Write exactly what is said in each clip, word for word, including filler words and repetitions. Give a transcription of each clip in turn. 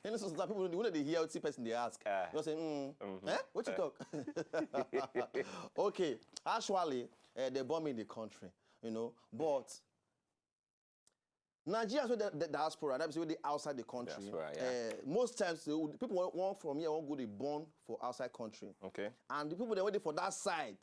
You know, sometimes people, when they hear wetin person dey ask, Ah. you say, mm, eh? What you talk? Okay, actually, uh, they bomb in the country, you know, but Nigerians with the, the diaspora, that means wey dey outside the country. Diaspora, yeah. Uh, most times, the people wey wan from here wan go dey born for outside country. Okay. And the people dem wey dey for that side,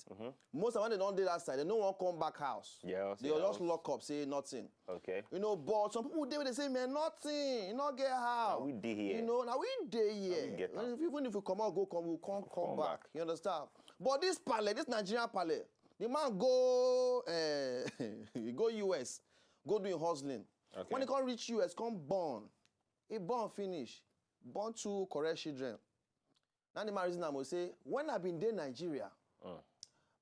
most of when they don dey that side, they no wan come back house. Yes, They go just yes. lock up, say nothing. Okay. You know, but some people dey wey dey say, man, nothing, you no get how. Na we dey here. You know, now we dey here. we get am. If- Even if we come out, go come, we come come Come back. back. You understand? But this pale, this Nigerian pale, the man go, uh, he go U S, go do him hustling. Okay. When he come reach U S, come born. He born finish, born two correct children. Now the man reason am go say, when I been dey Nigeria, Mm.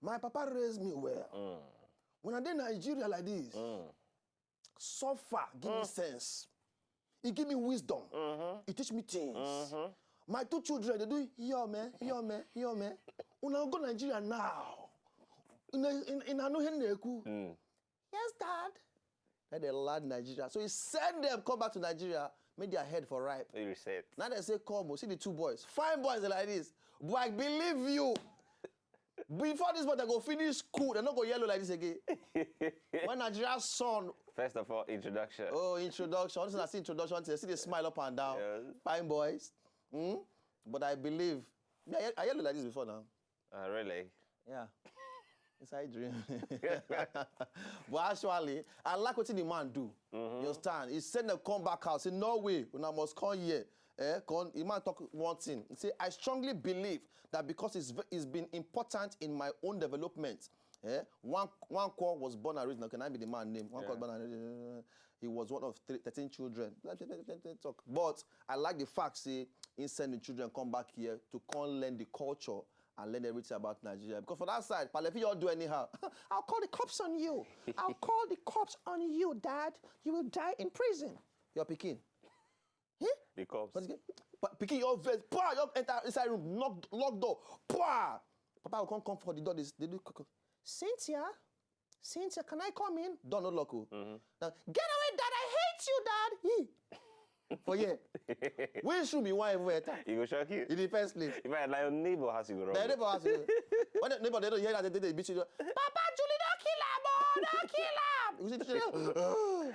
my papa raise me well. Mm. When I dey Nigeria like this, Mm. suffer give me sense. He give me wisdom. Mm-hmm. He teach me things. Mm-hmm. My two children, they do yo man, yo man, yo man. Una go Nigeria now. Una una no hen neku. Mm. Yes, dad. Then they land Nigeria. So he send them come back to Nigeria, make their head for ripe. You reset. Now they say, come, oh, see the two boys. Fine boys like this. But I believe you. Before this boy, they go finish school. They no go yellow like this again. When Nigeria's son, First of all, introduction. oh, introduction. Once I see introduction, they see the smile up and down. Yes. Fine boys. Hmm? But I believe. Yeah, I, I yellow like this before now. Uh, really? Yeah. Inside dream. But actually, I like what the man do. You understand? He send them come back house. Say, no way, una must come here. Eh, come, the man talk one thing. He say, I strongly believe that because it's, ve- it's been important in my own development. Eh, one one call was born and raised. Okay, now be the man name. One call Yeah. born and raised. He was one of three, thirteen children. Talk. But I like the fact say he send the children come back here to come learn the culture and learn everything about Nigeria. Because for that side, Palefi, you all do anyhow. I'll call the cops on you. I'll call the cops on you, Dad. You will die in prison. Your pikin. The cops. But again, pa- pikin, your vex, pa, you enter inside room, knock, lock door, pa. Papa will come, come for the door. They, they do, koko, Cynthia, Cynthia, can I come in? Door no lock. Oh. Now, get away, Dad. I hate you, Dad. He. For here. Which room you want even enter? You go shock you. In the first place. If I like your neighbor has you go wrong. The neighbor has you. When the neighbor they don't hear that, they, they beat you. Papa Julie, don't kill him, oh, don't kill him. You see, the children,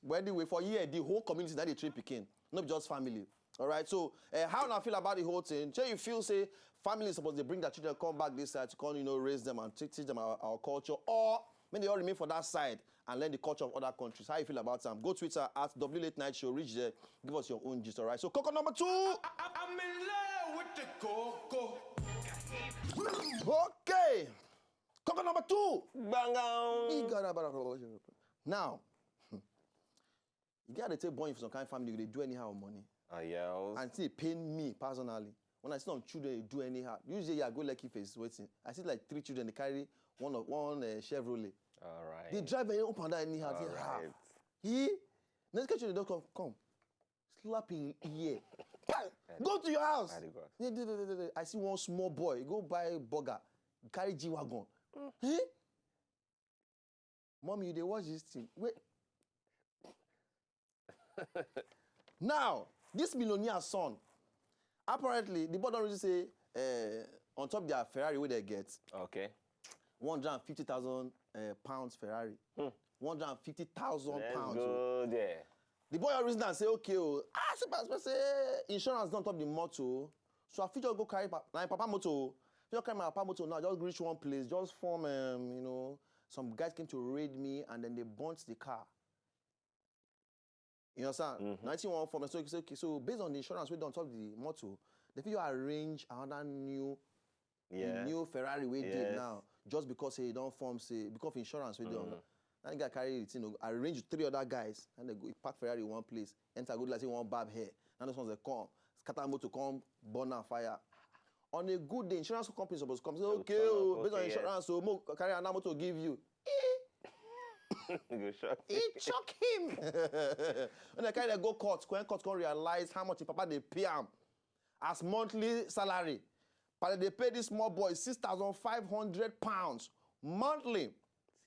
but anyway, for here, the whole community that they train pikin, not just family. All right. So, uh, how now feel about the whole thing? Shey you feel say families supposed to bring their children come back this side to come, you know, raise them and teach, teach them our, our culture, or may they all remain for that side and learn the culture of other countries? How you feel about them? Go Twitter at W Late Night Show. Reach there, give us your own gist. All right. So, coco number two. I'm in love with the coco. Okay. Coco number two. Bang on. Igara bara- Now, you get to take born for some kind of family, they do anyhow with money. Ah, yes. And it pain me personally. When I see some children they do anyhow, usually I go like if it's waiting. I see like three children, they carry one of one uh, Chevrolet. All right. They drive it up and down anyhow. I All say, ah, right. he next question they don't come, come. Slap in ear. Go to your house. I dey go house. Yeah, dey, dey, dey, dey, dey. I see one small boy go buy burger, carry G wagon. Eh? Mommy, you dey watch this thing. Wait. Now, this millionaire son, apparently, the boy don reason say uh, on top their Ferrari wey they get, Okay. one hundred and fifty thousand uh, pounds Ferrari. One hundred and fifty thousand Let's pounds. Oh. Go there. The boy reason and say, okay, oh, ah, see, but say insurance don top the motor, so I fit just go carry pa- na him papa motor. Oh. Fit just carry my papa motor now. Just reach one place, just form, um, you know, some guys came to raid me and then they burnt the car. You understand? Mm-hmm. Nineteen one form. So, so, okay, so based on the insurance we don top the motor, they fit arrange another new Yeah. new Ferrari we did Yes. Now just because say e don form say because of insurance we don. That guy carry the thing, oh, arrange three other guys, and they go park Ferrari one place, enter go like say one barb hair. Now those ones they come, scatter motor come, burn and fire. On a good day, insurance company supposed come say, okay, turn oh, up, based on okay, yes. Insurance, so mo carry another motor give you. You go shock. He shock him. When they carry them go court, when court come realize how much his papa they pay him as monthly salary. But they pay this small boy six thousand five hundred pounds monthly.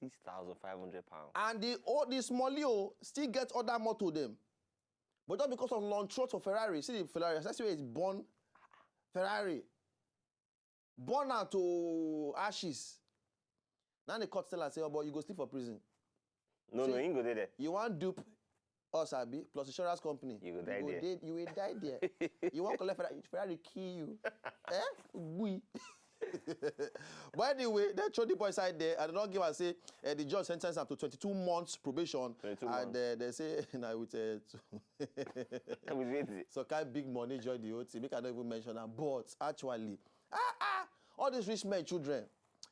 Six thousand five hundred pounds. And the old the small Leo still get other motor them. But just because of long throat for Ferrari, see the Ferrari, that's where it's born Ferrari. Born out to ashes. Now the court tell us, say, "Oh, but you go sleep for prison." No, See, no, he go dey there. You want dupe us, abi, plus insurance company. You go die there. Dey, you will die there. You want collect Ferrari, Ferrari kill you. Eh? Gui. But anyway, they throw the boy side there and they don't give us say uh, the judge sentence him to twenty-two months probation. Twenty-two And months. Uh, they say now with uh, With wetin? some kind big money join the whole thing. Make I not even mention am. But actually, ah ah, all these rich men children,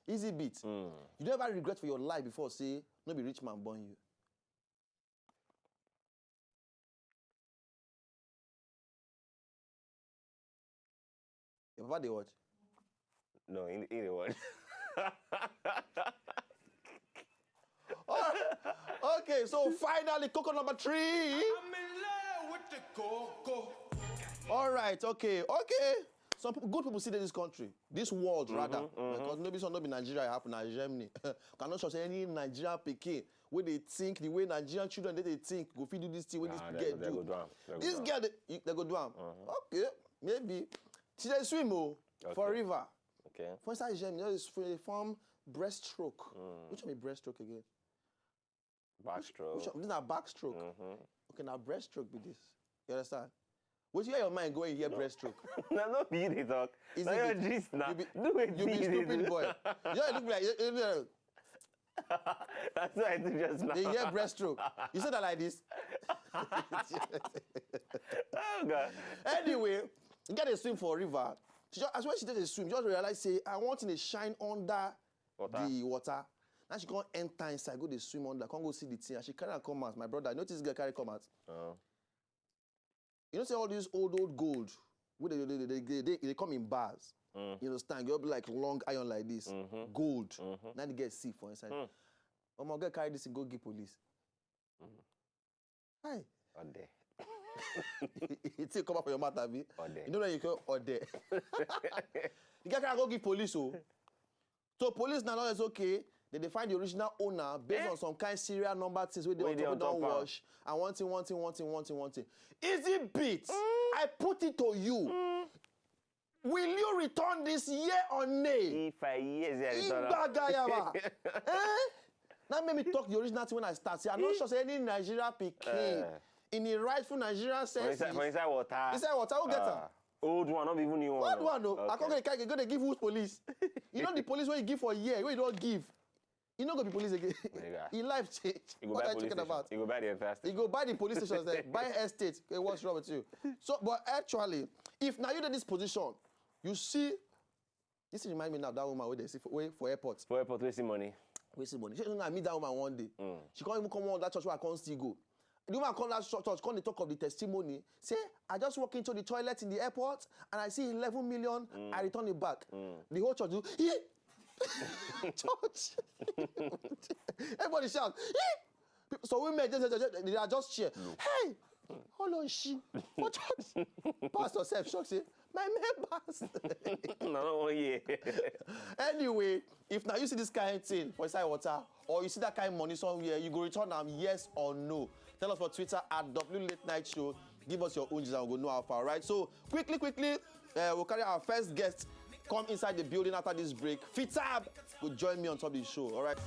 easy beat. Mm. You never regret for your life before say no be rich man born you. Your papa dey watch. No, in in the world. Okay, so finally, coco number three. I'm in love with the coco. All right, okay, okay. Some people, good people see this country, this world rather, because maybe some no be Nigeria happen na Germany. Cannot sure say any Nigerian pikin wey dey think the way Nigerian children dey dey think go fit do this thing wey this Nah, they girl go- they go do. do am. They go This do am. Girl, dey, they go do am. Okay, maybe she dey swim oh for Okay. river Okay. for inside Germany. Just dey form breaststroke. Which one be breaststroke again? Which Backstroke. one? This na backstroke. Mm-hmm. Okay, na breaststroke be this. You understand? Wetin your mind go when you hear breaststroke? No, no, be you dey talk. Is Na it your the- gist na. You be, Do wetin you be you dey stupid do. Boy. Yeah, you look like you, you, you, That's what I do just now. they hear breaststroke. You say that like this. Oh God. Anyway, you get to swim for river. She just, as when she take a swim, she just realize say I want to shine under Water. The water. Now she can't enter inside, go dey swim under, can't go see the thing. And she carry and come out. My brother, you notice this girl carry come out. Oh. You know, say all these old old gold, wey they they they, they, they, they come in bars. Mm. You understand? You'll be like long iron like this, Mm-hmm. gold. Mm-hmm. Now they get see for inside. Hmm. Omo, girl carry this thing go give police. Mm. Hi. Ode. It take come up for your mouth, abi? Ode. You know that you call Ode. The guy can go give police, oh. So police now is okay. They, they find the original owner based Eh? On some kind serial number things where they Wey on dey top, on don't top am. Wash and one thing, one thing, one thing, one thing, one thing. Easy beat. I put it to you. Will you return this year or nay? If I hear say I return am. Igbagayaba. Eh? That made me talk the original thing when I start. See, I'm not sure say any Nigeria pikin Eh. In the rightful Nigerian For sense, inside, for inside water. Inside water, who get am? Ah, old one, not even new one. Old one, no. I Okay. Can't go dey carry, go dey give who's police. You know the police wey you give for a year, wey you don't give. You no go be police again. Nigga. He life change. You go What buy are you police talking station. About? You go buy the entire You station. Go buy the police stations there, buy estate. Hey, what's wrong with you? So, but actually, if now you in this position, you see, this remind me now of that woman wey they see for, wey for airport. For airport, wasting money. Wasting money. She, I meet that woman one day. Mm. She can't even come on that church where I can't still go. The woman come that church, church, come dey talk of the testimony. Say, I just walk into the toilet in the airport and I see eleven million. Mm. I return it back. The whole church do, "Yee!" Church. Everybody shout, "Yee!" People- So women, just, just, just, they are just cheer. Hey, hold on, she. What church? Pastor self shock say, "My members." No, no, one year. Anyway, if now you see this kind of thing for inside water, or you see that kind of money somewhere, you go return them, yes or no. Tell us for Twitter at W Late Night Show. Give us your own and we'll know how far, right? So quickly, quickly, uh, we'll carry our first guest. Come inside the building after this break. Fitab will join me on top of the show, all right?